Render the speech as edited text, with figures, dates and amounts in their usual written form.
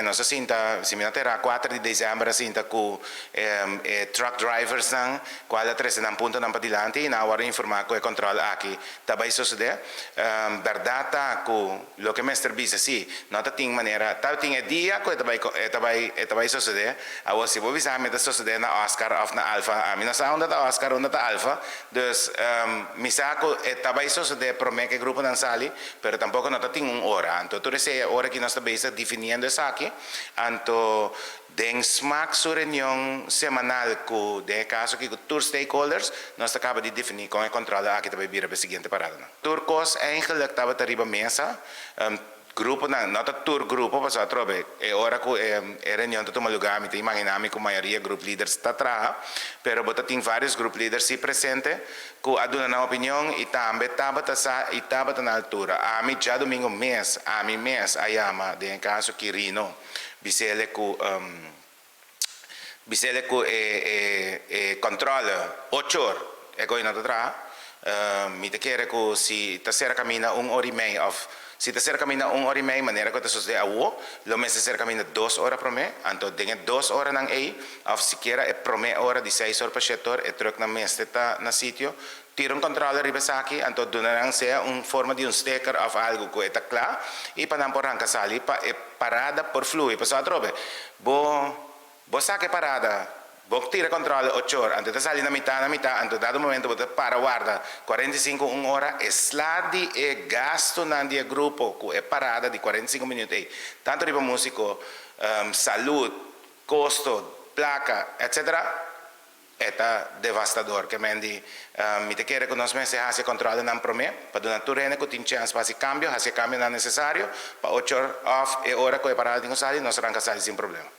Nos a sinta, si mi no ta era, 4 di december a sinta cu e truck drivers nan, cual a trece nan punto nan padilanti y nan a wordo informa cu e control aki ta bay sucede. Berdad ta cu loke mester bisa si, no ta tin manera, ta tin e dia cu e ta bay e ta bay e ta bay sucede. Awor si bo bisa mi ta sucede na Oscar of na Alfa, ami no sa unda ta Oscar, unda ta Alfa. Dus mi sa cu e ta bay sucede prome cu e gruponan sali, pero tampoco no ta tin un ora. Anto tur esey e ora ki nos ta bezig definiendo esaki. Anto den SMAC su reunion semanal cu den e caso aki cu tur stakeholders, nos ta caba di defini con e controle aki ta bay bira pa e siguiente paradanan. Tur cos eigenlijk tabata riba mesa. Gruponan, no ta tur grupo, pasobra atrobe e ora cu e reunion ta tuma lugar mi ta imagina mi cu mayoria group leaders ta traha, pero bo ta tin varios group leaders si presente cu a duna nan opinion y tambe tabata sa y tabata na altura. Ami djadomingo mes, ami mes a yama den e caso Quirino bisele cu bisele cu e e controle 8 or e coy no ta traha. Mi ta kere cu si ta cera caminda un ora y mei of si ta cera caminda un ora y mei manera cu ta sucede awo, lo mester cera caminda 2 ora prome. Anto den e 2 oranan ey of sikiera e prome ora di 6 or pa 7 or e trucknan mester ta na sitio. Tira un controle riba esaki, anto duna nan sea un forma di un sticker of algo cu e ta cla y pa nan por ranca sali pa e parada por flui, pasobra atrobe bo saca e parada, bo tira controle 8 or, anto ta sali na mita na mita, anto dado momento bo ta para warda 45, un ora, e sla di e gastonan di e grupo cu e parada di 45 minuut ey, tanto riba musico, salud, costo, placa, etc., e ta devastador. Kemen di mi ta kere cu nos mester haci controlenan prome pa duna tur hende cu tin chance pa haci cambio, haci cambionan necesario pa 8 or of e ora cu e parada tin cu sali, nos ranca sali sin problema.